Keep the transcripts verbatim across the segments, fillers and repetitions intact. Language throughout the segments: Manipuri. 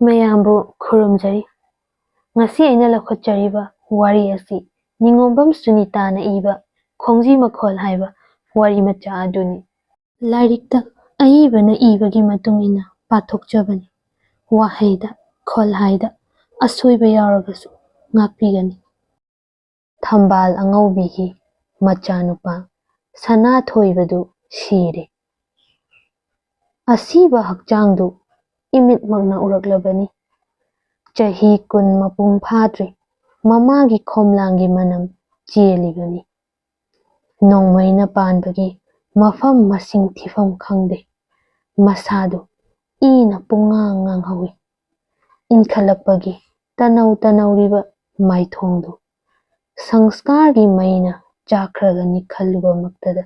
ꯃꯌꯥꯝꯕꯨ ꯈꯨꯔꯨꯝꯖꯔꯤ꯫ ꯉꯁꯤ ꯑꯩꯅ ꯂꯧꯈꯠꯆꯔꯤꯕ ꯋꯥꯔꯤ ꯑꯁꯤ ꯅꯤꯉꯣꯝꯕꯝ ꯁꯨꯅꯤꯇꯥꯅ ꯏꯕ ꯈꯣꯡꯖꯤ ꯃꯈꯣꯜ ꯍꯥꯏꯕ ꯋꯥꯔꯤ ꯃꯆꯥ ꯑꯗꯨꯅꯤ꯫ ꯂꯥꯏꯔꯤꯛꯇ ꯑꯏꯕꯅ ꯏꯕꯒꯤ ꯃꯇꯨꯡ ꯏꯟꯅ ꯄꯥꯊꯣꯛꯆꯕꯅꯤ꯫ ꯋꯥꯍꯩꯗ, ꯈꯣꯜꯍꯥꯏꯗ ꯑꯁꯣꯏꯕ ꯌꯥꯎꯔꯒꯁꯨ ꯉꯥꯛꯄꯤꯒꯅꯤ꯫ ꯊꯝꯕꯥꯜ ꯑꯉꯧꯕꯤꯒꯤ ꯃꯆꯥꯅꯨꯄꯥ ꯁꯅꯥꯊꯣꯏꯕꯗꯨ ꯁꯤꯔꯦ꯫ ꯑꯁꯤꯕ ꯍꯛꯆꯥꯡꯗꯨ ꯏꯃꯤꯠꯃꯛꯅ ꯎꯔꯛꯂꯕꯅꯤ꯫ ꯆꯍꯤ ꯀꯨꯟ ꯃꯄꯨꯡ ꯐꯥꯗ꯭ꯔꯤ, ꯃꯃꯥꯒꯤ ꯈꯣꯝꯂꯥꯡꯒꯤ ꯃꯅꯝ ꯆꯦꯜꯂꯤꯕꯅꯤ꯫ ꯅꯣꯡꯃꯩꯅ ꯄꯥꯟꯕꯒꯤ ꯃꯐꯝ ꯃꯁꯤꯡ ꯊꯤꯐꯝ ꯈꯪꯗꯦ꯫ ꯃꯁꯥꯗꯨ ꯏꯅ ꯄꯨꯡꯉꯥꯡ ꯉꯥꯡꯍꯧꯏ꯫ ꯏꯟꯈꯠꯂꯛꯄꯒꯤ ꯇꯅꯧ ꯇꯅꯧꯔꯤꯕ ꯃꯥꯏꯊꯣꯡꯗꯨ ꯁꯪꯁꯀꯥꯔꯒꯤ ꯃꯩꯅ ꯆꯥꯛꯈ꯭ꯔꯒꯅꯤ ꯈꯜꯂꯨꯕꯃꯛꯇꯗ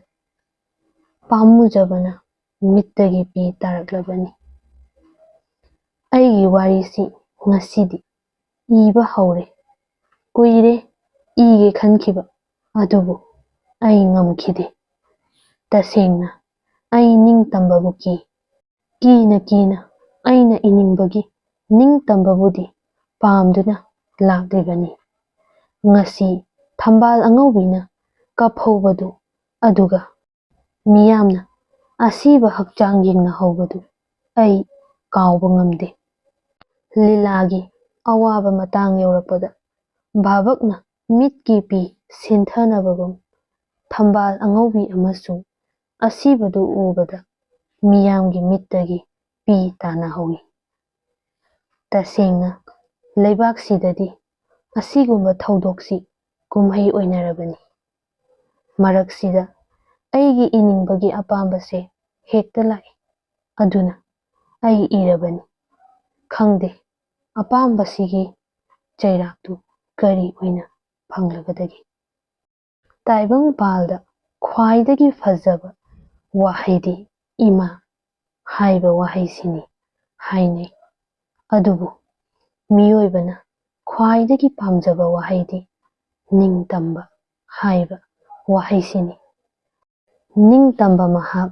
ꯄꯥꯝꯃꯨꯖꯕꯅ ꯃꯤꯠꯇꯒꯤ ꯄꯤ ꯇꯥꯔꯛꯂꯕꯅꯤ꯫ ꯑꯩꯒꯤ ꯋꯥꯔꯤꯁꯤ ꯉꯁꯤꯗꯤ ꯏꯕ ꯍꯧꯔꯦ꯫ ꯀꯨꯏꯔꯦ ꯏꯒꯦ ꯈꯟꯈꯤꯕ, ꯑꯗꯨꯕꯨ ꯑꯩ ꯉꯝꯈꯤꯗꯦ꯫ ꯇꯁꯦꯡꯅ ꯑꯩ ꯅꯤꯡꯇꯝꯕꯕꯨ ꯀꯤ꯫ ꯀꯤꯅ ꯀꯤꯅ ꯑꯩꯅ ꯏꯅꯤꯡꯕꯒꯤ ꯅꯤꯡꯇꯝꯕꯕꯨꯗꯤ ꯄꯥꯝꯗꯨꯅ ꯂꯥꯛꯂꯤꯕꯅꯤ꯫ ꯉꯁꯤ ꯊꯝꯕꯥꯜ ꯑꯉꯧꯕꯤꯅ ꯀꯞꯍꯧꯕꯗꯨ, ꯑꯗꯨꯒ ꯃꯤꯌꯥꯝꯅ ꯑꯁꯤꯕ ꯍꯛꯆꯥꯡ ꯌꯦꯡꯅꯍꯧꯕꯗꯨ ꯑꯩ ꯀꯥꯎꯕ ꯉꯝꯗꯦ꯫ ꯂꯤꯂꯥꯒꯤ ꯑꯋꯥꯕ ꯃꯇꯥꯡ ꯌꯧꯔꯛꯄꯗ ꯚꯥꯕꯛꯅ ꯃꯤꯠꯀꯤ ꯄꯤ ꯁꯤꯟꯊꯅꯕꯒꯨꯝ ꯊꯝꯕꯥꯜ ꯑꯉꯧꯕꯤ ꯑꯃꯁꯨꯡ ꯑꯁꯤꯕꯗꯨ ꯎꯕꯗ ꯃꯤꯌꯥꯝꯒꯤ ꯃꯤꯠꯇꯒꯤ ꯄꯤ ꯇꯥꯅꯍꯧꯏ꯫ ꯇꯁꯦꯡꯅ ꯂꯩꯕꯥꯛꯁꯤꯗꯗꯤ ꯑꯁꯤꯒꯨꯝꯕ ꯊꯧꯗꯣꯛꯁꯤ ꯀꯨꯝꯍꯩ ꯑꯣꯏꯅꯔꯕꯅꯤ꯫ ꯃꯔꯛꯁꯤꯗ ꯑꯩꯒꯤ ꯏꯅꯤꯡꯕꯒꯤ ꯑꯄꯥꯝꯕꯁꯦ ꯍꯦꯛꯇ ꯂꯥꯛꯏ꯫ ꯑꯗꯨꯅ ꯑꯩ ꯏꯔꯕꯅꯤ꯫ ꯈꯪꯗꯦ, ꯑꯄꯥꯝꯕꯁꯤꯒꯤ ꯆꯩꯔꯥꯛꯇꯨ ꯀꯔꯤ ꯑꯣꯏꯅ ꯐꯪꯂꯒꯗꯒꯦ? ꯇꯥꯏꯕꯪꯄꯥꯜꯗ ꯈ꯭ꯋꯥꯏꯗꯒꯤ ꯐꯖꯕ ꯋꯥꯍꯩꯗꯤ "ꯏꯃꯥ" ꯍꯥꯏꯕ ꯋꯥꯍꯩꯁꯤꯅꯤ ꯍꯥꯏꯅꯩ꯫ ꯑꯗꯨꯕꯨ ꯃꯤꯑꯣꯏꯕꯅ ꯈ꯭ꯋꯥꯏꯗꯒꯤ ꯄꯥꯝꯖꯕ ꯋꯥꯍꯩꯗꯤ "ꯅꯤꯡꯇꯝꯕ" ꯍꯥꯏꯕ ꯋꯥꯍꯩꯁꯤꯅꯤ꯫ ꯅꯤꯡꯇꯝꯕ ꯃꯍꯥꯛ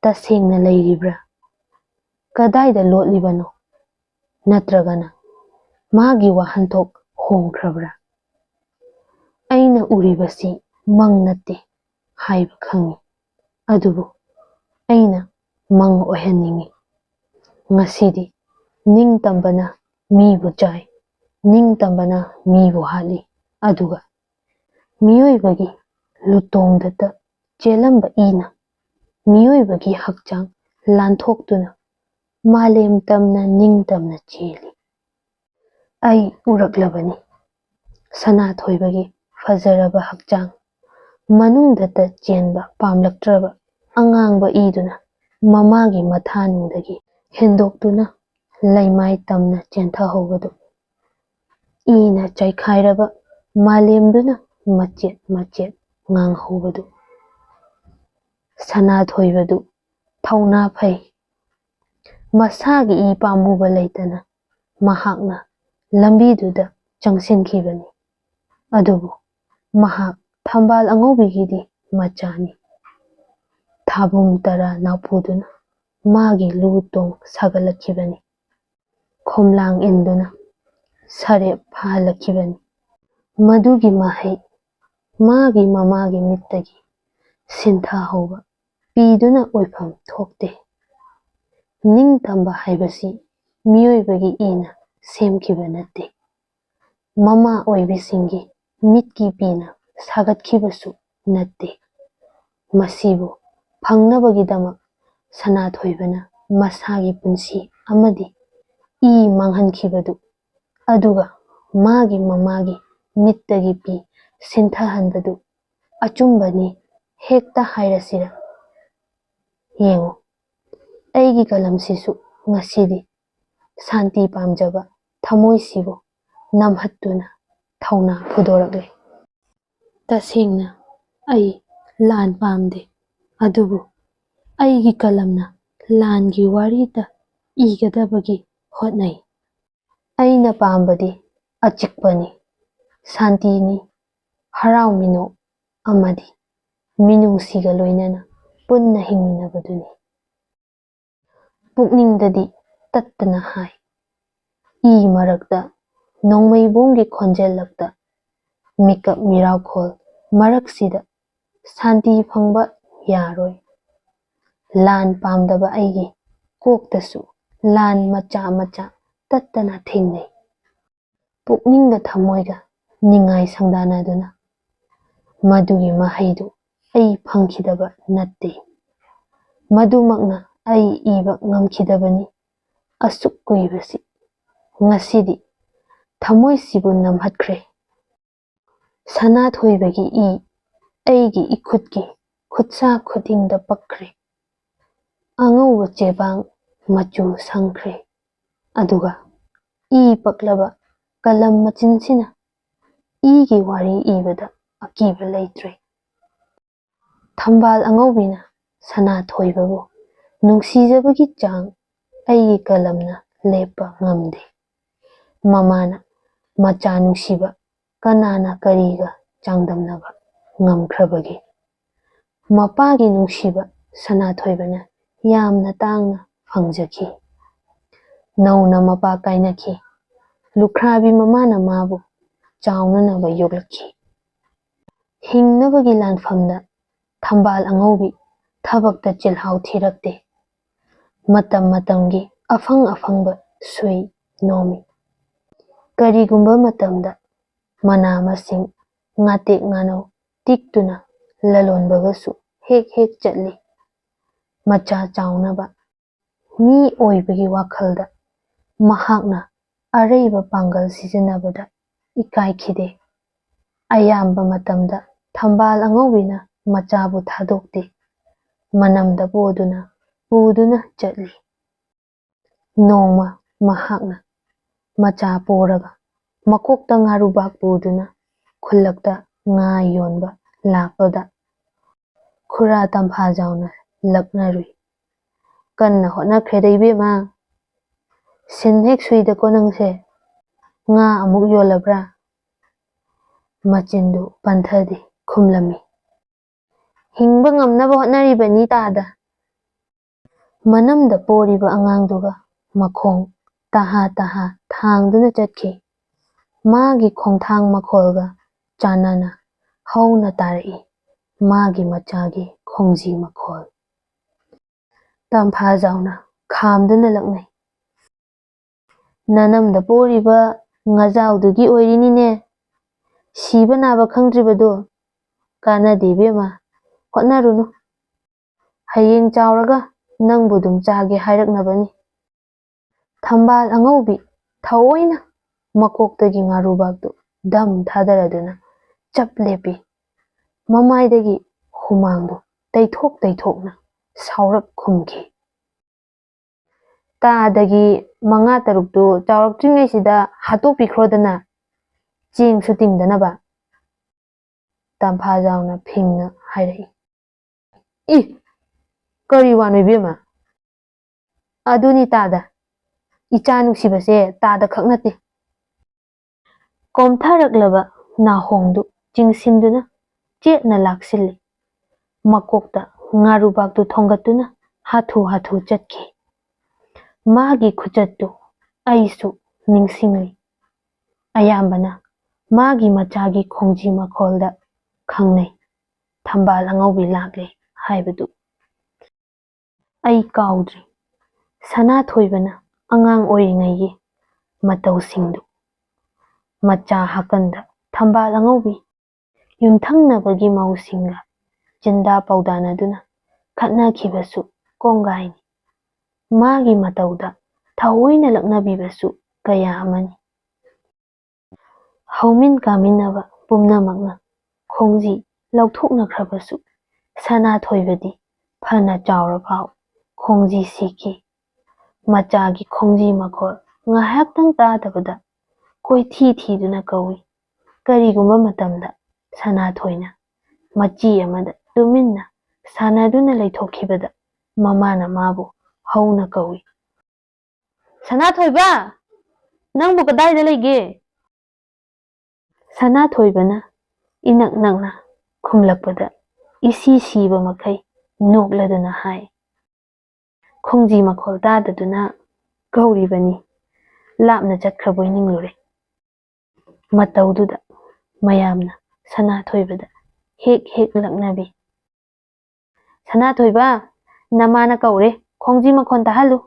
ꯇꯁꯦꯡꯅ ꯂꯩꯔꯤꯕ꯭ꯔꯥ? ꯀꯗꯥꯏꯗ ꯂꯣꯠꯂꯤꯕꯅꯣ? ꯅꯠꯇ꯭ꯔꯒꯅ ꯃꯥꯒꯤ ꯋꯥꯍꯟꯊꯣꯛ ꯍꯣꯡꯈ꯭ꯔꯕ꯭ꯔꯥ? ꯑꯩꯅ ꯎꯔꯤꯕꯁꯤ ꯃꯪ ꯅꯠꯇꯦ ꯍꯥꯏꯕ ꯈꯪꯏ, ꯑꯗꯨꯕꯨ ꯑꯩꯅ ꯃꯪ ꯑꯣꯏꯍꯟꯅꯤꯡꯏ꯫ ꯉꯁꯤꯗꯤ ꯅꯤꯡꯇꯝꯕꯅ ꯃꯤꯕꯨ ꯆꯥꯏ, ꯅꯤꯡꯇꯝꯕꯅ ꯃꯤꯕꯨ ꯍꯥꯠꯂꯤ, ꯑꯗꯨꯒ ꯃꯤꯑꯣꯏꯕꯒꯤ ꯂꯨꯇꯣꯡꯗꯇ ꯆꯦꯜꯂꯝꯕ ꯏꯅ ꯃꯤꯑꯣꯏꯕꯒꯤ ꯍꯛꯆꯥꯡ ꯂꯥꯟꯊꯣꯛꯇꯨꯅ ꯃꯥꯂꯦꯝ ꯇꯝꯅ ꯅꯤꯡꯇꯝꯅ ꯆꯦꯜꯂꯤ꯫ ꯑꯩ ꯎꯔꯛꯂꯕꯅꯤ꯫ ꯁꯅꯥꯊꯣꯏꯕꯒꯤ ꯐꯖꯔꯕ ꯍꯛꯆꯥꯡ ꯃꯅꯨꯡꯗꯇ ꯆꯦꯟꯕ ꯄꯥꯝꯂꯛꯇ꯭ꯔꯕ ꯑꯉꯥꯡꯕ ꯏꯗꯨꯅ ꯃꯃꯥꯒꯤ ꯃꯊꯥꯅꯨꯡꯗꯒꯤ ꯍꯦꯟꯗꯣꯛꯇꯨꯅ ꯂꯩꯃꯥꯏ ꯇꯝꯅ ꯆꯦꯟꯊꯍꯧꯕꯗꯨ꯫ ꯏꯅ ꯆꯥꯏꯈꯥꯏꯔꯕ ꯃꯥꯂꯦꯝꯗꯨꯅ ꯃꯆꯦꯠ ꯃꯆꯦꯠ ꯉꯥꯡꯍꯧꯕꯗꯨ꯫ ꯁꯅꯥꯊꯣꯏꯕꯗꯨ ꯊꯧꯅꯥ ꯐꯩ꯫ ꯃꯁꯥꯒꯤ ꯏ ꯄꯥꯝꯃꯨꯕ ꯂꯩꯇꯅ ꯃꯍꯥꯛꯅ ꯂꯝꯕꯤꯗꯨꯗ ꯆꯪꯁꯤꯟꯈꯤꯕꯅꯤ꯫ ꯑꯗꯨꯕꯨ ꯃꯍꯥꯛ ꯊꯝꯕꯥꯜ ꯑꯉꯧꯕꯤꯒꯤꯗꯤ ꯃꯆꯥꯅꯤ꯫ ꯊꯥꯕꯨꯝ ꯇꯔꯥ ꯅꯥꯎꯄꯨꯗꯨꯅ ꯃꯥꯒꯤ ꯂꯨ ꯇꯣꯡ ꯁꯥꯒꯠꯂꯛꯈꯤꯕꯅꯤ꯫ ꯈꯣꯝꯂꯥꯡ ꯏꯟꯗꯨꯅ ꯁꯔꯦꯞ ꯐꯥꯍꯜꯂꯛꯈꯤꯕꯅꯤ꯫ ꯃꯗꯨꯒꯤ ꯃꯍꯩ ꯃꯥꯒꯤ ꯃꯃꯥꯒꯤ ꯃꯤꯠꯇꯒꯤ ꯁꯤꯟꯊꯍꯧꯕ ꯄꯤꯗꯨꯅ ꯑꯣꯏꯐꯝ ꯊꯣꯛꯇꯦ꯫ ꯅꯤꯡꯇꯝꯕ ꯍꯥꯏꯕꯁꯤ ꯃꯤꯑꯣꯏꯕꯒꯤ ꯏꯅ ꯁꯦꯝꯈꯤꯕ ꯅꯠꯇꯦ꯫ ꯃꯃꯥ ꯑꯣꯏꯕꯤꯁꯤꯡꯒꯤ ꯃꯤꯠꯀꯤ ꯄꯤꯅ ꯁꯥꯒꯠꯈꯤꯕꯁꯨ ꯅꯠꯇꯦ꯫ ꯃꯁꯤꯕꯨ ꯐꯪꯅꯕꯒꯤꯗꯃꯛ ꯁꯅꯥꯊꯣꯏꯕꯅ ꯃꯁꯥꯒꯤ ꯄꯨꯟꯁꯤ ꯑꯃꯗꯤ ꯏ ꯃꯥꯡꯍꯟꯈꯤꯕꯗꯨ, ꯑꯗꯨꯒ ꯃꯥꯒꯤ ꯃꯃꯥꯒꯤ ꯃꯤꯠꯇꯒꯤ ꯄꯤ ꯁꯤꯟꯊꯍꯟꯕꯗꯨ ꯑꯆꯨꯝꯕꯅꯤ ꯍꯦꯛꯇ ꯍꯥꯏꯔꯁꯤꯔ? ꯌꯦꯡꯉꯨ, ꯑꯩꯒꯤ ꯀꯂꯝꯁꯤꯁꯨ ꯉꯁꯤꯗꯤ ꯁꯥꯟꯇꯤ ꯄꯥꯝꯖꯕ ꯊꯃꯣꯏꯁꯤꯕꯨ ꯅꯝꯍꯠꯇꯨꯅ ꯊꯧꯅꯥ ꯐꯨꯗꯣꯔꯛꯂꯦ꯫ ꯇꯁꯦꯡꯅ ꯑꯩ ꯂꯥꯟ ꯄꯥꯝꯗꯦ, ꯑꯗꯨꯕꯨ ꯑꯩꯒꯤ ꯀꯂꯝꯅ ꯂꯥꯟꯒꯤ ꯋꯥꯔꯤꯇ ꯏꯒꯗꯕꯒꯤ ꯍꯣꯠꯅꯩ꯫ ꯑꯩꯅ ꯄꯥꯝꯕꯗꯤ ꯑꯆꯤꯛꯄꯅꯤ, ꯁꯥꯟꯇꯤꯅꯤ, ꯍꯔꯥꯎ ꯃꯤꯅꯣꯛ ꯑꯃꯗꯤ ꯃꯤꯅꯨꯡꯁꯤꯒ ꯂꯣꯏꯅꯅ ꯄꯨꯟꯅ ꯍꯤꯡꯃꯤꯟꯅꯕꯗꯨꯅꯤ꯫ ꯄꯨꯛꯅꯤꯡꯗꯗꯤ ꯇꯠꯇꯅ ꯍꯥꯏ, ꯏ ꯃꯔꯛꯇ ꯅꯣꯡꯃꯩꯕꯣꯝꯒꯤ ꯈꯣꯟꯖꯦꯜꯂꯛꯇ ꯃꯤꯀꯞ ꯃꯤꯔꯥꯎꯈꯣꯜ ꯃꯔꯛꯁꯤꯗ ꯁꯥꯟꯇꯤ ꯐꯪꯕ ꯌꯥꯔꯣꯏ꯫ ꯂꯥꯟ ꯄꯥꯝꯗꯕ ꯑꯩꯒꯤ ꯀꯣꯛꯇꯁꯨ ꯂꯥꯟ ꯃꯆꯥ ꯃꯆꯥ ꯇꯠꯇꯅ ꯊꯦꯡꯅꯩ꯫ ꯄꯨꯛꯅꯤꯡꯗ ꯊꯃꯣꯏꯒ ꯅꯤꯡꯉꯥꯏ ꯁꯪꯗꯥꯅꯗꯨꯅ ꯃꯗꯨꯒꯤ ꯃꯍꯩꯗꯨ ꯑꯩ ꯐꯪꯈꯤꯗꯕ ꯅꯠꯇꯦ꯫ ꯃꯗꯨꯃꯛꯅ ꯑꯩ ꯏꯕ ꯉꯝꯈꯤꯗꯕꯅꯤ꯫ ꯑꯁꯨꯛ ꯀꯨꯏꯕꯁꯤ ꯉꯁꯤꯗꯤ ꯊꯃꯣꯏꯁꯤꯕꯨ ꯅꯝꯍꯠꯈ꯭ꯔꯦ꯫ ꯁꯅꯥꯊꯣꯏꯕꯒꯤ ꯏ ꯑꯩꯒꯤ ꯏꯈꯨꯠꯀꯤ ꯈꯨꯠꯁꯥ ꯈꯨꯗꯤꯡꯗ ꯄꯛꯈ꯭ꯔꯦ꯫ ꯑꯉꯧꯕ ꯆꯦꯕꯥꯡ ꯃꯆꯨ ꯁꯪꯈ꯭ꯔꯦ꯫ ꯑꯗꯨꯒ ꯏ ꯄꯛꯂꯕ ꯀꯂꯝ ꯃꯆꯤꯟꯁꯤꯅ ꯏꯒꯤ ꯋꯥꯔꯤ ꯏꯕꯗ ꯑꯀꯤꯕ ꯂꯩꯇ꯭ꯔꯦ꯫ ꯊꯝꯕꯥꯜ ꯑꯉꯧꯕꯤꯅ ꯁꯅꯥꯊꯣꯏꯕꯕꯨ ꯅꯨꯡꯁꯤꯖꯕꯒꯤ ꯆꯥꯡ ꯑꯩꯒꯤ ꯀꯂꯝꯅ ꯂꯦꯞꯄ ꯉꯝꯗꯦ꯫ ꯃꯃꯥꯅ ꯃꯆꯥ ꯅꯨꯡꯁꯤꯕ ꯀꯅꯥꯅ ꯀꯔꯤꯒ ꯆꯥꯡꯗꯝꯅꯕ ꯉꯝꯈ꯭ꯔꯕꯒꯦ? ꯃꯄꯥꯒꯤ ꯅꯨꯡꯁꯤꯕ ꯁꯅꯥꯊꯣꯏꯕꯅ ꯌꯥꯝꯅ ꯇꯥꯡꯅ ꯐꯪꯖꯈꯤ꯫ ꯅꯧꯅ ꯃꯄꯥ ꯀꯥꯏꯅꯈꯤ꯫ ꯂꯨꯈ꯭ꯔꯥꯕꯤ ꯃꯃꯥꯅ ꯃꯥꯕꯨ ꯆꯥꯎꯅꯅꯕ ꯌꯣꯛꯂꯛꯈꯤ꯫ ꯍꯤꯡꯅꯕꯒꯤ ꯂꯥꯟꯐꯝꯗ ꯊꯝꯕꯥꯜ ꯑꯉꯧꯕꯤ ꯊꯕꯛꯇ ꯆꯤꯜꯍꯥꯎ ꯊꯤꯔꯛꯇꯦ꯫ ꯃꯇꯝ ꯃꯇꯝꯒꯤ ꯑꯐꯪ ꯑꯐꯪꯕ ꯁꯨꯏ ꯅꯣꯝꯃꯤ꯫ ꯀꯔꯤꯒꯨꯝꯕ ꯃꯇꯝꯗ ꯃꯅꯥ ꯃꯁꯤꯡ, ꯉꯥꯇꯦꯛ ꯉꯥꯅꯧ ꯇꯤꯛꯇꯨꯅ ꯂꯂꯣꯟꯕꯒꯁꯨ ꯍꯦꯛ ꯍꯦꯛ ꯆꯠꯂꯤ꯫ ꯃꯆꯥ ꯆꯥꯎꯅꯕ ꯃꯤ ꯑꯣꯏꯕꯒꯤ ꯋꯥꯈꯜꯗ ꯃꯍꯥꯛꯅ ꯑꯔꯩꯕ ꯄꯥꯡꯒꯜ ꯁꯤꯖꯤꯟꯅꯕꯗ ꯏꯀꯥꯏꯈꯤꯗꯦ꯫ ꯑꯌꯥꯝꯕ ꯃꯇꯝꯗ ꯊꯝꯕꯥꯜ ꯑꯉꯧꯕꯤꯅ ꯃꯆꯥꯕꯨ ꯊꯥꯗꯣꯛꯇꯦ꯫ ꯃꯅꯝꯗ ꯄꯣꯗꯨꯅ ꯄꯨꯗꯨꯅ ꯆꯠꯂꯤ꯫ ꯅꯣꯡꯃ ꯃꯍꯥꯛꯅ ꯃꯆꯥ ꯄꯣꯔꯒ ꯃꯀꯣꯛꯇ ꯉꯥꯔꯨꯕꯥꯛ ꯄꯨꯗꯨꯅ ꯈꯨꯜꯂꯛꯇ ꯉꯥ ꯌꯣꯟꯕ ꯂꯥꯛꯄꯗ ꯈꯨꯔꯥ ꯇꯝꯐꯥꯖꯥꯎꯅ ꯂꯛꯅꯔꯨꯏ꯫ "ꯀꯟꯅ ꯍꯣꯠꯅꯈ꯭ꯔꯦꯗ ꯏꯕꯦꯝꯃ꯫ ꯁꯤꯟ ꯍꯦꯛ ꯁꯨꯏꯗꯀꯣ ꯅꯪꯁꯦ꯫ ꯉꯥ ꯑꯃꯨꯛ ꯌꯣꯜꯂꯕ꯭ꯔꯥ?" ꯃꯆꯤꯟꯗꯨ ꯄꯟꯊꯗꯦ, ꯈꯨꯝꯂꯝꯃꯤ꯫ "ꯍꯤꯡꯕ ꯉꯝꯅꯕ ꯍꯣꯠꯅꯔꯤꯕꯅꯤ ꯇꯥꯗ꯫" ꯃꯅꯝꯗ ꯄꯣꯔꯤꯕ ꯑꯉꯥꯡꯗꯨꯒ ꯃꯈꯣꯡ ꯇꯍꯥ ꯇꯍꯥ ꯊꯥꯡꯗꯨꯅ ꯆꯠꯈꯤ꯫ ꯃꯥꯒꯤ ꯈꯣꯡꯊꯥꯡ ꯃꯈꯣꯜꯒ ꯆꯥꯟꯅꯅ ꯍꯧꯅ ꯇꯥꯔꯛꯏ ꯃꯥꯒꯤ ꯃꯆꯥꯒꯤ ꯈꯣꯡꯖꯤ ꯃꯈꯣꯜ꯫ ꯇꯝꯐꯥꯖꯥꯎꯅ ꯈꯥꯝꯗꯨꯅ ꯂꯛꯅꯩ꯫ "ꯅꯅꯝꯗ ꯄꯣꯔꯤꯕ ꯉꯥꯖꯥꯎꯗꯨꯒꯤ ꯑꯣꯏꯔꯤꯅꯤꯅꯦ꯫ ꯁꯤꯕ ꯅꯥꯕ ꯈꯪꯗ꯭ꯔꯤꯕꯗꯣ꯫ ꯀꯥꯟꯅꯗꯦ ꯏꯕꯦꯝꯃ, ꯍꯣꯠꯅꯔꯨꯅꯨ꯫ ꯍꯌꯦꯡ ꯆꯥꯎꯔꯒ ꯅꯪꯕꯨ ꯑꯗꯨꯝ ꯆꯥꯒꯦ ꯍꯥꯏꯔꯛꯅꯕꯅꯤ꯫" ꯊꯝꯕꯥꯜ ꯑꯉꯧꯕꯤ ꯊꯑꯣꯏꯅ ꯃꯀꯣꯛꯇꯒꯤ ꯉꯥꯔꯨꯕꯥꯛꯇꯨ ꯗꯝ ꯊꯥꯗꯔꯗꯨꯅ ꯆꯞ ꯂꯦꯞꯄꯤ꯫ ꯃꯃꯥꯏꯗꯒꯤ ꯍꯨꯃꯥꯡꯗꯨ ꯇꯩꯊꯣꯛ ꯇꯩꯊꯣꯛꯅ ꯁꯥꯎꯔꯞ ꯈꯨꯝꯈꯤ꯫ "ꯇꯥꯗꯒꯤ ꯃꯉꯥ ꯇꯔꯨꯛꯇꯨ ꯆꯥꯎꯔꯛꯇ꯭ꯔꯤꯉꯩꯁꯤꯗ ꯍꯥꯠꯇꯣꯛꯄꯤꯈ꯭ꯔꯣꯗꯅ, ꯆꯦꯡꯁꯨ ꯇꯤꯡꯗꯅꯕ꯫" ꯇꯝꯐꯥꯖꯥꯎꯅ ꯐꯤꯡꯅ ꯍꯥꯏꯔꯛꯏ꯫ "ꯏ! ꯀꯔꯤ ꯋꯥꯅꯣ ꯏꯕꯦꯝꯃ?" "ꯑꯗꯨꯅꯤ ꯇꯥꯗ, ꯏꯆꯥ ꯅꯨꯡꯁꯤꯕꯁꯦ ꯇꯥꯗ ꯈꯛ ꯅꯠꯇꯦ꯫" ꯀꯣꯝꯊꯔꯛꯂꯕ ꯅꯥꯍꯣꯡꯗꯨ ꯆꯤꯡꯁꯤꯟꯗꯨꯅ ꯆꯦꯠꯅ ꯂꯥꯛꯁꯤꯜꯂꯤ꯫ ꯃꯀꯣꯛꯇ ꯉꯥꯔꯨꯕꯥꯛꯇꯨ ꯊꯣꯡꯒꯠꯇꯨꯅ ꯍꯥꯊꯨ ꯍꯥꯊꯨ ꯆꯠꯈꯤ꯫ ꯃꯥꯒꯤ ꯈꯨꯆꯠꯇꯨ ꯑꯩꯁꯨ ꯅꯤꯡꯁꯤꯡꯂꯤ꯫ ꯑꯌꯥꯝꯕꯅ ꯃꯥꯒꯤ ꯃꯆꯥꯒꯤ ꯈꯣꯡꯖꯤ ꯃꯈꯣꯜꯗ ꯈꯪꯅꯩ, ꯊꯝꯕꯥꯜ ꯑꯉꯧꯕꯤ ꯂꯥꯛꯂꯦ ꯍꯥꯏꯕꯗꯨ꯫ ꯑꯩ ꯀꯥꯎꯗ꯭ꯔꯤ, ꯁꯅꯥꯊꯣꯏꯕꯅ ꯑꯉꯥꯡ ꯑꯣꯏꯔꯤꯉꯩꯒꯤ ꯃꯇꯧꯁꯤꯡꯗꯨ꯫ ꯃꯆꯥ ꯍꯥꯀꯟꯗ ꯊꯝꯕꯥꯜ ꯑꯉꯧꯕꯤ ꯌꯨꯝꯊꯪꯅꯕꯒꯤ ꯃꯧꯁꯤꯡꯒ ꯆꯤꯟꯗꯥ ꯄꯥꯎꯗꯥꯅꯗꯨꯅ ꯈꯠꯅꯈꯤꯕꯁꯨ ꯀꯣꯡꯒꯥꯏꯅꯤ꯫ ꯃꯥꯒꯤ ꯃꯇꯧꯗ ꯊꯑꯣꯏꯅ ꯂꯛꯅꯕꯤꯕꯁꯨ ꯀꯌꯥ ꯑꯃꯅꯤ꯫ ꯍꯧꯃꯤꯟ ꯀꯥꯃꯤꯟꯅꯕ ꯄꯨꯝꯅꯃꯛꯅ ꯈꯣꯡꯖꯤ ꯂꯧꯊꯣꯛꯅꯈ꯭ꯔꯕꯁꯨ, ꯁꯅꯥꯊꯣꯏꯕꯗꯤ ꯐꯅ ꯆꯥꯎꯔꯐꯥꯎ ꯈꯣꯡꯖꯤ ꯁꯤꯈꯤ꯫ ꯃꯆꯥꯒꯤ ꯈꯣꯡꯖꯤ ꯃꯈꯣꯜ ꯉꯥꯏꯍꯥꯛꯇꯪ ꯇꯥꯗꯕꯗ ꯀꯣꯏꯊꯤ ꯊꯤꯗꯨꯅ ꯀꯧꯏ꯫ ꯀꯔꯤꯒꯨꯝꯕ ꯃꯇꯝꯗ ꯁꯅꯥꯊꯣꯏꯅ ꯃꯆꯤ ꯑꯃꯗ ꯇꯨꯃꯤꯟꯅ ꯁꯥꯟꯅꯗꯨꯅ ꯂꯩꯊꯣꯛꯈꯤꯕꯗ ꯃꯃꯥꯅ ꯃꯥꯕꯨ ꯍꯧꯅ ꯀꯧꯏ꯫ "ꯁꯅꯥꯊꯣꯏꯕ, ꯅꯪꯕꯨ ꯀꯗꯥꯏꯗ ꯂꯩꯒꯦ?" ꯁꯅꯥꯊꯣꯏꯕꯅ ꯏꯅꯛ ꯅꯛꯅ ꯈꯨꯝꯂꯛꯄꯗ ꯏꯁꯤ ꯁꯤꯕ ꯃꯈꯩ ꯅꯣꯛꯂꯗꯨꯅ ꯍꯥꯏ꯫ "ꯈꯣꯡꯖꯤ ꯃꯈꯣꯜ ꯇꯥꯗꯗꯨꯅ ꯀꯧꯔꯤꯕꯅꯤ꯫ ꯂꯥꯞꯅ ꯆꯠꯈ꯭ꯔꯕꯣꯏ ꯅꯤꯡꯂꯨꯔꯦ꯫ ꯃꯇꯧꯗꯨꯗ ꯃꯌꯥꯝꯅ ꯁꯅꯥꯊꯣꯏꯕꯗ ꯍꯦꯛ ꯍꯦꯛ ꯂꯛꯅꯕꯤ꯫ "ꯁꯅꯥꯊꯣꯏꯕ, ꯅꯃꯥꯅ ꯀꯧꯔꯦ, ꯈꯣꯡꯖꯤ ꯃꯈꯣꯟ ꯇꯥꯍꯜꯂꯨ꯫"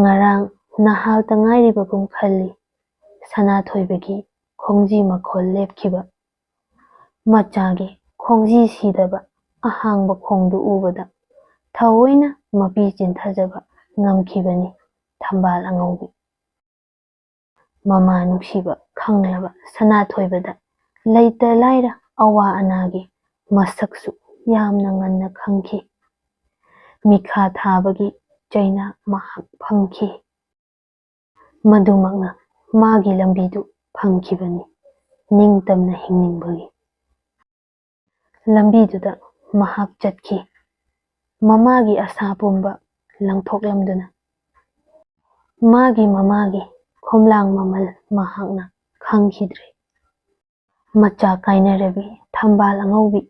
ꯉꯔꯥꯡ ꯅꯍꯥꯜꯇ ꯉꯥꯏꯔꯤꯕꯒꯨꯝ ꯈꯜꯂꯤ ꯁꯅꯥꯊꯣꯏꯕꯒꯤ ꯈꯣꯡꯖꯤ ꯃꯈꯣꯜ ꯂꯦꯞꯈꯤꯕ꯫ ꯃꯆꯥꯒꯤ ꯈꯣꯡꯖꯤ ꯁꯤꯗꯕ ꯑꯍꯥꯡꯕ ꯈꯣꯡꯗꯨ ꯎꯕꯗ ꯊꯑꯣꯏꯅ ꯃꯄꯤ ꯆꯤꯟꯊꯖꯕ ꯉꯝꯈꯤꯕꯅꯤ ꯊꯝꯕꯥꯜ ꯑꯉꯧꯕꯤ꯫ ꯃꯃꯥ ꯅꯨꯡꯁꯤꯕ ꯈꯪꯂꯕ ꯁꯅꯥꯊꯣꯏꯕꯗ ꯂꯩꯇ ꯂꯥꯏꯔ ꯑꯋꯥ ꯑꯅꯥꯒꯤ ꯃꯁꯛꯁꯨ ꯌꯥꯝꯅ ꯉꯟꯅ ꯈꯪꯈꯤ꯫ ꯃꯤꯈꯥ ꯊꯥꯕꯒꯤ ꯆꯩꯅꯥ ꯃꯍꯥꯛ ꯐꯪꯈꯤ꯫ ꯃꯗꯨꯃꯛꯅ ꯃꯥꯒꯤ ꯂꯝꯕꯤꯗꯨ ꯐꯪꯈꯤꯕꯅꯤ, ꯅꯤꯡꯇꯝꯅ ꯍꯤꯡꯅꯤꯡꯕꯒꯤ꯫ ꯂꯝꯕꯤꯗꯨꯗ ꯃꯍꯥꯛ ꯆꯠꯈꯤ, ꯃꯃꯥꯒꯤ ꯑꯁꯥ ꯄꯨꯝꯕ ꯂꯪꯊꯣꯛꯂꯝꯗꯨꯅ꯫ ꯃꯥꯒꯤ ꯃꯃꯥꯒꯤ ꯈꯣꯝꯂꯥꯡ ꯃꯃꯜ ꯃꯍꯥꯛꯅ ꯈꯪꯈꯤꯗ꯭ꯔꯦ꯫ ꯃꯆꯥ ꯀꯥꯏꯅꯔꯕꯤ ꯊꯝꯕꯥꯜ ꯑꯉꯧꯕꯤ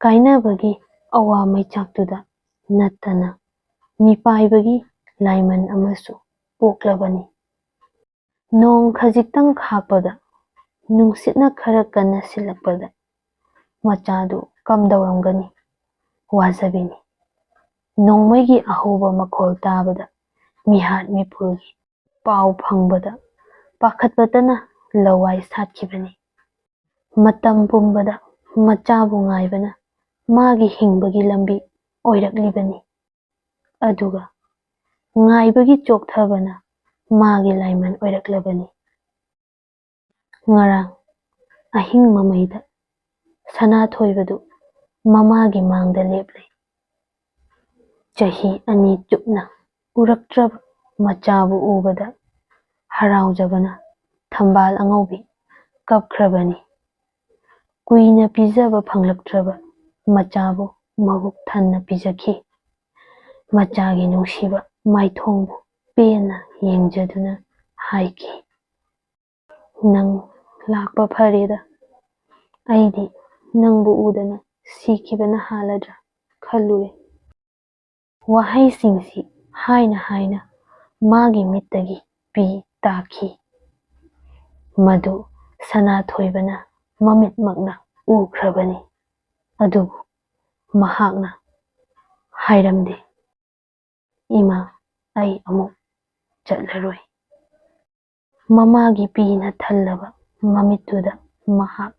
ꯀꯥꯏꯅꯕꯒꯤ ꯑꯋꯥ ꯃꯩꯆꯥꯛꯇꯨꯗ ꯅꯠꯇꯅ ꯃꯤꯄꯥꯏꯕꯒꯤ ꯂꯥꯏꯃꯟ ꯑꯃꯁꯨ ꯄꯣꯛꯂꯕꯅꯤ꯫ ꯅꯣꯡ ꯈꯖꯤꯛꯇꯪ ꯈꯥꯛꯄꯗ, ꯅꯨꯡꯁꯤꯠꯅ ꯈꯔ ꯀꯟꯅ ꯁꯤꯜꯂꯛꯄꯗ ꯃꯆꯥꯗꯨ ꯀꯝꯗꯧꯔꯝꯒꯅꯤ? ꯋꯥꯖꯕꯤꯅꯤ꯫ ꯅꯣꯡꯃꯩꯒꯤ ꯑꯍꯧꯕ ꯃꯈꯣꯜ ꯇꯥꯕꯗ ꯃꯤꯍꯥꯠ ꯃꯤꯄꯨꯜꯒꯤ ꯄꯥꯎ ꯐꯪꯕꯗ ꯄꯥꯈꯠꯄꯇꯅ ꯂꯋꯥꯏ ꯁꯥꯠꯈꯤꯕꯅꯤ꯫ ꯃꯇꯝ ꯄꯨꯝꯕꯗ ꯃꯆꯥꯕꯨ ꯉꯥꯏꯕꯅ ꯃꯥꯒꯤ ꯍꯤꯡꯕꯒꯤ ꯂꯝꯕꯤ ꯑꯣꯏꯔꯛꯂꯤꯕꯅꯤ꯫ ꯑꯗꯨꯒ ꯉꯥꯏꯕꯒꯤ ꯆꯣꯛꯊꯕꯅ ꯃꯥꯒꯤ ꯂꯥꯏꯃꯟ ꯑꯣꯏꯔꯛꯂꯕꯅꯤ꯫ ꯉꯔꯥꯡ ꯑꯍꯤꯡ ꯃꯃꯩꯗ ꯁꯅꯥꯊꯣꯏꯕꯗꯨ ꯃꯃꯥꯒꯤ ꯃꯥꯡꯗ ꯂꯦꯞꯂꯦ꯫ ꯆꯍꯤ ꯑꯅꯤ ꯆꯨꯞꯅ ꯎꯔꯛꯇ꯭ꯔꯕ ꯃꯆꯥꯕꯨ ꯎꯕꯗ ꯍꯔꯥꯎꯖꯕꯅ ꯊꯝꯕꯥꯜ ꯑꯉꯧꯕꯤ ꯀꯞꯈ꯭ꯔꯕꯅꯤ꯫ ꯀꯨꯏꯅ ꯄꯤꯖꯕ ꯐꯪꯂꯛꯇ꯭ꯔꯕ ꯃꯆꯥꯕꯨ ꯃꯕꯨꯛ ꯊꯟꯅ ꯄꯤꯖꯈꯤ꯫ ꯃꯆꯥꯒꯤ ꯅꯨꯡꯁꯤꯕ ꯃꯥꯏꯊꯣꯡꯕꯨ ꯄꯦꯟꯅ ꯌꯦꯡꯖꯗꯨꯅ ꯍꯥꯏꯈꯤ, "ꯅꯪ ꯂꯥꯛꯄ ꯐꯔꯦꯗ꯫ ꯑꯩꯗꯤ ꯅꯪꯕꯨ ꯎꯗꯅ ꯁꯤꯈꯤꯕꯅ ꯍꯥꯜꯂꯗ꯭ꯔꯥ ꯈꯜꯂꯨꯔꯦ꯫" ꯋꯥꯍꯩꯁꯤꯡꯁꯤ ꯍꯥꯏꯅ ꯍꯥꯏꯅ ꯃꯥꯒꯤ ꯃꯤꯠꯇꯒꯤ ꯄꯤ ꯇꯥꯈꯤ꯫ ꯃꯗꯨ ꯁꯅꯥꯊꯣꯏꯕꯅ ꯃꯃꯤꯠꯃꯛꯅ ꯎꯈ꯭ꯔꯕꯅꯤ꯫ ꯑꯗꯨꯕꯨ ꯃꯍꯥꯛꯅ ꯍꯥꯏꯔꯝꯗꯦ, "ꯏꯃꯥ, ꯑꯩ ꯑꯃꯨꯛ ꯆꯠꯂꯔꯣꯏ"꯫ ꯃꯃꯥꯒꯤ ꯄꯤꯅ ꯊꯜꯂꯕ ꯃꯃꯤꯠꯇꯨꯗ ꯃꯍꯥꯛ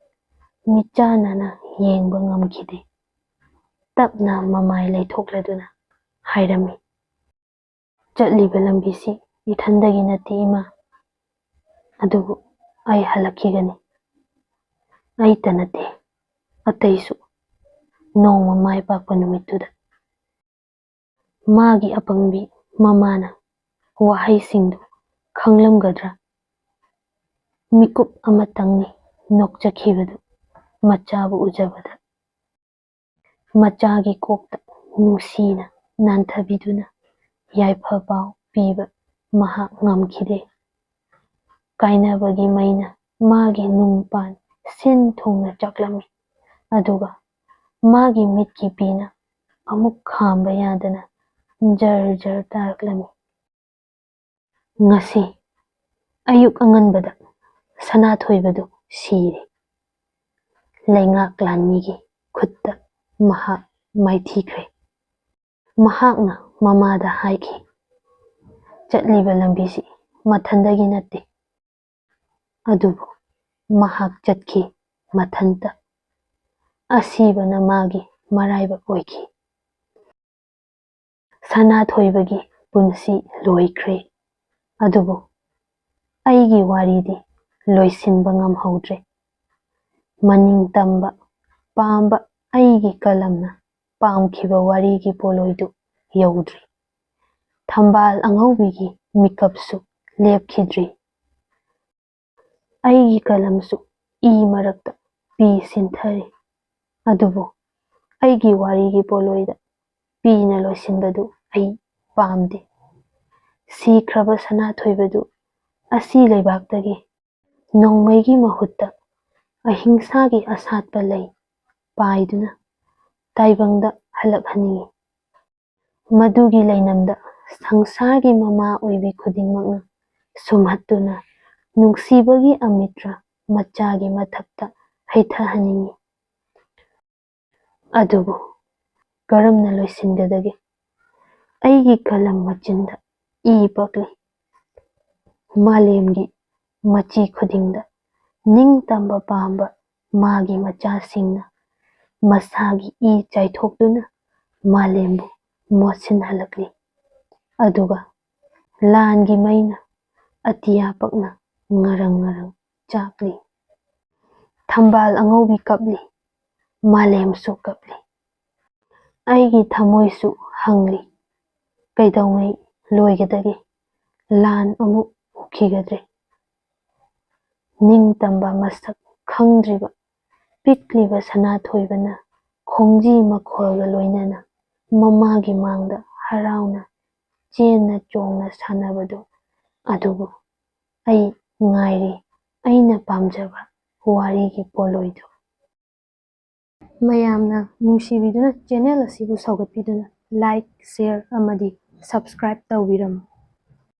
ꯃꯤꯠꯆꯥꯟꯅꯅ ꯌꯦꯡꯕ ꯉꯝꯈꯤꯗꯦ꯫ ꯇꯞꯅ ꯃꯃꯥꯏ ꯂꯩꯊꯣꯛꯂꯗꯨꯅ ꯍꯥꯏꯔꯝꯃꯤ, "ꯆꯠꯂꯤꯕ ꯂꯝꯕꯤꯁꯤ ꯏꯊꯟꯗꯒꯤ ꯅꯠꯇꯦ, ꯏꯃꯥ꯫ ꯑꯗꯨꯕꯨ ꯑꯩ ꯍꯜꯂꯛꯈꯤꯒꯅꯤ꯫ ꯑꯩꯇ ꯅꯠꯇꯦ, ꯑꯇꯩꯁꯨ, ꯅꯣꯡꯃ ꯃꯥꯏ ꯄꯥꯛꯄ ꯅꯨꯃꯤꯠꯇꯨꯗ"꯫ ꯃꯥꯒꯤ ꯑꯄꯪꯕꯤ ꯃꯃꯥꯅ ꯋꯥꯍꯩꯁꯤꯡꯗꯨ ꯈꯪꯂꯝꯒꯗ꯭ꯔꯥ? ꯃꯤꯀꯨꯞ ꯑꯃꯇꯪꯅꯤ ꯅꯣꯛꯆꯈꯤꯕꯗꯨ ꯃꯆꯥꯕꯨ ꯎꯖꯕꯗ꯫ ꯃꯆꯥꯒꯤ ꯀꯣꯛꯇ ꯅꯨꯡꯁꯤꯅ ꯅꯥꯟꯊꯕꯤꯗꯨꯅ ꯌꯥꯏꯐ ꯄꯥꯎ ꯄꯤꯕ ꯃꯍꯥꯛ ꯉꯝꯈꯤꯗꯦ꯫ ꯀꯥꯏꯅꯕꯒꯤ ꯃꯩꯅ ꯃꯥꯒꯤ ꯅꯨꯡꯄꯥꯟ ꯁꯤꯟ ꯊꯨꯡꯅ ꯆꯥꯛꯂꯝꯃꯤ꯫ ꯑꯗꯨꯒ ꯃꯥꯒꯤ ꯃꯤꯠꯀꯤ ꯄꯤꯅ ꯑꯃꯨꯛ ꯈꯥꯝꯕ ꯌꯥꯗꯅ ꯖꯔ ꯖꯔ ꯇꯥꯔꯛꯂꯝꯃꯤ꯫ ꯉꯁꯤ ꯑꯌꯨꯛ ꯑꯉꯟꯕꯗ ꯁꯅꯥꯊꯣꯏꯕꯗꯨ ꯁꯤꯔꯦ꯫ ꯂꯩꯉꯥꯛ ꯂꯥꯟꯃꯤꯒꯤ ꯈꯨꯠꯇ ꯃꯍꯥꯛ ꯃꯥꯏꯊꯤꯈ꯭ꯔꯦ꯫ ꯃꯍꯥꯛꯅ ꯃꯃꯥꯗ ꯍꯥꯏꯈꯤ, "ꯆꯠꯂꯤꯕ ꯂꯝꯕꯤꯁꯤ ꯃꯊꯟꯗꯒꯤ ꯅꯠꯇꯦ"꯫ ꯑꯗꯨꯕꯨ ꯃꯍꯥꯛ ꯆꯠꯈꯤ ꯃꯊꯟꯇ꯫ ꯑꯁꯤꯕꯅ ꯃꯥꯒꯤ ꯃꯔꯥꯏꯕꯛ ꯑꯣꯏꯈꯤ꯫ ꯁꯅꯥꯊꯣꯏꯕꯒꯤ ꯄꯨꯟꯁꯤ ꯂꯣꯏꯈ꯭ꯔꯦ꯫ ꯑꯗꯨꯕꯨ ꯑꯩꯒꯤ ꯋꯥꯔꯤꯗꯤ ꯂꯣꯏꯁꯤꯟꯕ ꯉꯝꯍꯧꯗ꯭ꯔꯦ꯫ ꯃꯅꯤꯡ ꯇꯝꯕ ꯄꯥꯝꯕ ꯑꯩꯒꯤ ꯀꯂꯝꯅ ꯄꯥꯝꯈꯤꯕ ꯋꯥꯔꯤꯒꯤ ꯄꯣꯂꯣꯏꯗꯨ ꯌꯧꯗ꯭ꯔꯤ꯫ ꯊꯝꯕꯥꯜ ꯑꯉꯧꯕꯤꯒꯤ ꯃꯤꯀꯞꯁꯨ ꯂꯦꯞꯈꯤꯗ꯭ꯔꯤ꯫ ꯑꯩꯒꯤ ꯀꯂꯝꯁꯨ ꯏ ꯃꯔꯛꯇ ꯄꯤ ꯁꯤꯟꯊꯔꯤ꯫ ꯑꯗꯨꯕꯨ ꯑꯩꯒꯤ ꯋꯥꯔꯤꯒꯤ ꯄꯣꯂꯣꯏꯗ ꯄꯤꯅ ꯂꯣꯏꯁꯤꯟꯕꯗꯨ ꯑꯩ ꯄꯥꯝꯗꯦ꯫ ꯁꯤꯈ꯭ꯔꯕ ꯁꯅꯥꯊꯣꯏꯕꯗꯨ ꯑꯁꯤ ꯂꯩꯕꯥꯛꯇꯒꯤ ꯅꯣꯡꯃꯩꯒꯤ ꯃꯍꯨꯠꯇ ꯑꯍꯤꯡꯁꯥꯒꯤ ꯑꯁꯥꯠꯄ ꯂꯩ ꯄꯥꯏꯗꯨꯅ ꯇꯥꯏꯕꯪꯗ ꯍꯜꯂꯛꯍꯟꯅꯤꯡꯏ꯫ ꯃꯗꯨꯒꯤ ꯂꯩꯅꯝꯗ ꯁꯪꯁꯥꯔꯒꯤ ꯃꯃꯥ ꯑꯣꯏꯕꯤ ꯈꯨꯗꯤꯡꯃꯛꯅ ꯁꯨꯝꯍꯠꯇꯨꯅ ꯅꯨꯡꯁꯤꯕꯒꯤ ꯑꯃꯤꯇ꯭ꯔ ꯃꯆꯥꯒꯤ ꯃꯊꯛꯇ ꯍꯩꯊꯍꯟꯅꯤꯡꯏ꯫ ꯑꯗꯨꯕꯨ ꯀꯔꯝꯅ ꯂꯣꯏꯁꯤꯟꯒꯗꯒꯦ? ꯑꯩꯒꯤ ꯀꯂꯝ ꯃꯆꯤꯟꯗ ꯏ ꯄꯛꯂꯤ꯫ ꯃꯥꯂꯦꯝꯒꯤ ꯃꯆꯤ ꯈꯨꯗꯤꯡꯗ ꯅꯤꯡꯇꯝꯕ ꯄꯥꯝꯕ ꯃꯥꯒꯤ ꯃꯆꯥꯁꯤꯡꯅ ꯃꯁꯥꯒꯤ ꯏ ꯆꯥꯏꯊꯣꯛꯇꯨꯅ ꯃꯥꯂꯦꯝꯕꯨ ꯃꯣꯠꯁꯤꯟꯍꯜꯂꯛꯂꯤ꯫ ꯑꯗꯨꯒ ꯂꯥꯟꯒꯤ ꯃꯩꯅ ꯑꯇꯤꯌꯥ ꯄꯛꯅ ꯉꯔꯪ ꯉꯔꯪ ꯆꯥꯛꯂꯤ꯫ ꯊꯝꯕꯥꯜ ꯑꯉꯧꯕꯤ ꯀꯞꯂꯤ, ꯃꯥꯂꯦꯝꯁꯨ ꯀꯞꯂꯤ꯫ ꯑꯩꯒꯤ ꯊꯃꯣꯏꯁꯨ ꯍꯪꯂꯤ, ꯀꯩꯗꯧꯉꯩ ꯂꯣꯏꯒꯗꯒꯦ? ꯂꯥꯟ ꯑꯃꯨꯛ ꯎꯈꯤꯒꯗ꯭ꯔꯦ? ꯅꯤꯡꯇꯝꯕ ꯃꯁꯛ ꯈꯪꯗ꯭ꯔꯤꯕ ꯄꯤꯛꯂꯤꯕ ꯁꯅꯥꯊꯣꯏꯕꯅ ꯈꯣꯡꯖꯤ ꯃꯈꯣꯜꯒ ꯂꯣꯏꯅꯅ ꯃꯃꯥꯒꯤ ꯃꯥꯡꯗ ꯍꯔꯥꯎꯅ ꯆꯦꯟꯅ ꯆꯣꯡꯅ ꯁꯥꯟꯅꯕꯗꯨ ꯑꯗꯨꯕꯨ ꯑꯩ ꯉꯥꯏꯔꯤ, ꯑꯩꯅ ꯄꯥꯝꯖꯕ ꯋꯥꯔꯤꯒꯤ ꯄꯣꯠꯂꯣꯏꯗꯨ꯫ ꯃꯌꯥꯝꯅ ꯅꯨꯡꯁꯤꯕꯤꯗꯨꯅ ꯆꯦꯅꯦꯜ ꯑꯁꯤꯕꯨ ꯁꯧꯒꯠꯄꯤꯗꯨꯅ like, share ꯑꯃꯗꯤ subscribe ꯇꯧꯕꯤꯔꯝꯃꯨ꯫